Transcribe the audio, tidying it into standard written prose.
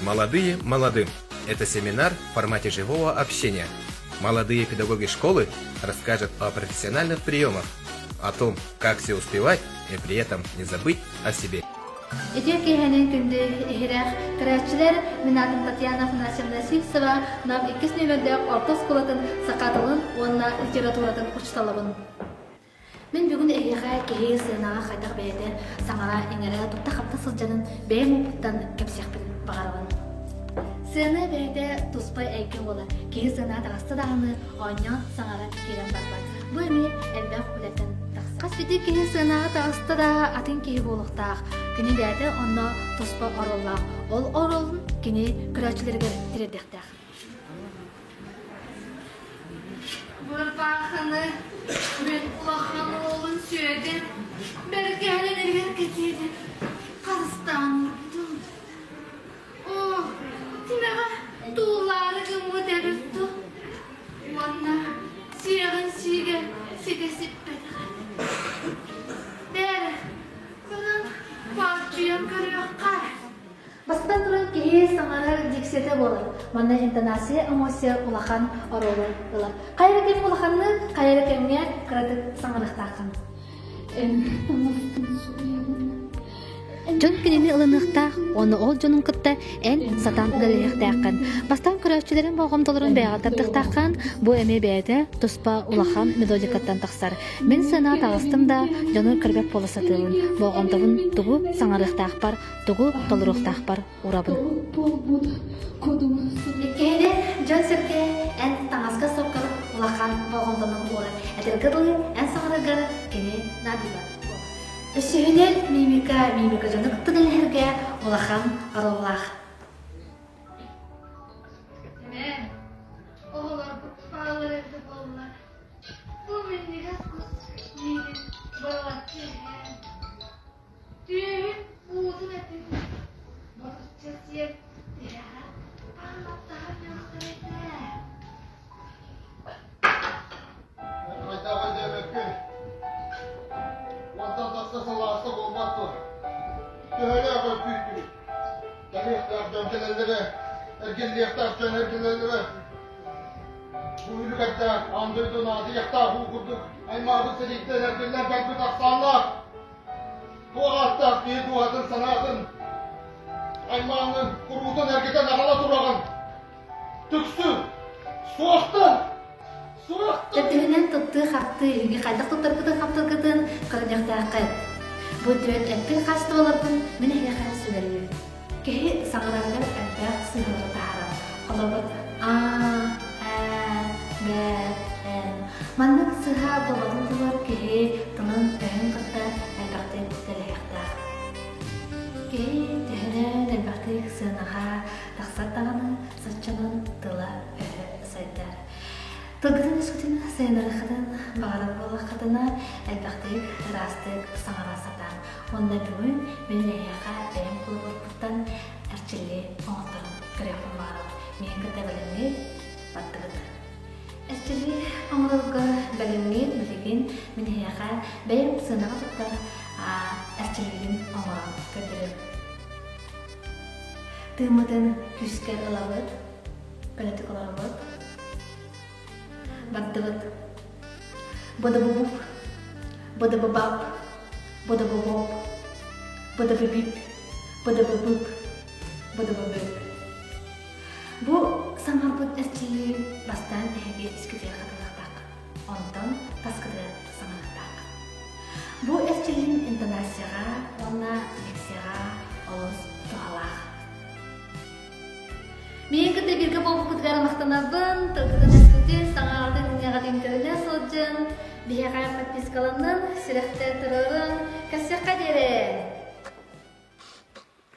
Молодые молодым. Это семинар в формате живого общения. Молодые педагоги школы расскажут о профессиональных приемах, о том, как все успевать и при этом не забыть о себе. Үтүө киэһэнэн күндү иһирэх көрөөччүлэр, мин аатым Татьяна Афанасьевна Сивцева, Нам иккис нүөмэрдээх орто оскуолатын саха тылын уонна литературатын учууталабын. Мин бүгүн эһиэхэ киһи сыанаҕа хайдах бэйэтэ саҥара-иҥэрэ тутта-хапта сылдьарын бэйэм опыттан кэпсиэхпин баҕарабын. Сыана бэйэтэ туспа эйгэ буолар. Киһи сыанаҕа таҕыста даҕаны оонньоон саҥара киирэн барбат. Бу эмиэ элбэх үлэттэн тахсар. Хас биирдии киһи сыанаҕа таҕыста да атын киһи буолуохтаах. Кини бэйэтэ онно туспа оруоллаах. Ол оруолун кини көрөөччүлэригэр тириэрдиэхтээх. Бырбаахыны мин улахан уолун Сүөдэр бэргэһэлэнэригэр кэтиэтин харыстаан уурдум. Оо, тимэҕэ тууллаары гыммыт эбит дуу? Уонна сиэҕин сиигэ ситэ сиппэтэҕэ. Бээрэ, баран бааччыйан көрүөххэ. Бастатан туран, киһи саҥарар дикцията буолар. Манна интонация, эмоция улахан оруолу ылар. Хайа эрэ кэм улаханнык, хайа эрэ кэмҥэ кыратык саҥарыахтааххын. Дьон кинини ылыныахтаах, уонна ол дьонун кытта эн сатаан үлэлэһиэхтээххин. Бастаан көрөөччүлэрин болҕомтолорун бэйэҕэ тардыахтааххын, бу эмиэ бэйэтэ туспа улахан методикаттан тахсар. Мин сыанаҕа таҕыстым да, дьону көрбөт буола сатыыбын. Болҕомтобун тугу саҥарыахтаахпар, тугу толоруохтаахпар урабын. Иккиһинэн, дьон-сэргэ эн таҥаска соккор улахан болҕомтону уурар. Этэргэ дылы, эн саҥараргар кини наадыйбат. Үсүһүнэн, мимика, мимика дьону кытта үлэлэһэргэ улахан оруоллаах. Эмээ, оҕолорбут бааллар эбитэ буоллар, бу минньигэс кус миигин барылаччы иһэн Түөһүн уутун этин ботучча сиэн тиһэҕэр таҥнаттаһар ньуохтара этэ. Хайдах өйдөөбөккүн? Уонтан тахса сыл ааста буолбат дуо? Төһөлөөх өр күүттүбүт? Кэлиэхтээх дьон кэлэллэрэ, эргиллиэхтээх дьон эргиллэллэрэ. Бу үлүгэрдээх аан дойду наадыйыахтаах уу курдук аймаабыт сэрииттэн эргиллэн кэлбит ахсааннаах Туох ааттаах киһи дууһатын санаатын, аймааҥҥын куруутун эргитэн аҕала тураҕын. Түксү! Суохтан! Суохтан! Төрдүһүнэн туттуу-хаптыы эһиги хайдах туттаргытын-хаптаргытын көрүнүөхтээххит. Бу түөрт эппит хаачыстыбаларбын мин эһиэхэ сүбэлиибин. Киһи саҥарарыгар элбэх сыһыары таһаарар. Холобур, аа, ээ, бээ, эн. Маннык сыһа буолбатын туһугар киһи тылын-өһүн кытта элбэхтик үлэлэһиэхтээх. Киһи төһөнөн элбэхтик сыанаҕа тахсар даҕаны, соччонон тыла-өһө сайдар. Тылгытын өскөтүн сайыннарыаххытын баҕарар буоллаххытына, элбэхтик, ыраастык саҥара сатаан. Уонна бүгүн мин эһиэхэ бэйэм холобурбуттан эрчиллии оҥотторон көрүөхпүн баҕарабын. Миигин кытта бэлэмҥит, бардыгыт. Эрчиллии оҥорорго бэлэмҥит билигин мин эһиэхэ бэйэм сыанаҕа туттар эрчиллиибин оҥорон көрдөрүөм. Тыыммытын күүскэ ылабыт, көнөтүк олоробут. Бардыбыт. Быдыбыбуп, быдыбыбап, быдыбыбоп, быдыбыбип, быдыбыбып, быдыбыбып. Бу саҥарбыт эрчиллии бастаан эһиги искитигэр хатылыахтаах, онтон таскытыгар саҥарыахтаах. Бу эрчиллии интонацияҕа уонна лекцияҕа олус туһалаах. Миигин кытта бииргэ буолбуккутугар махтанабын, тылгытын-өскүтүн, саҥаҕытын-иҥэҕитин көрүнэ сылдьын, биһиэхэ подпискаланын, сүрэхтэ туруорун, көрсүөххэ диэри!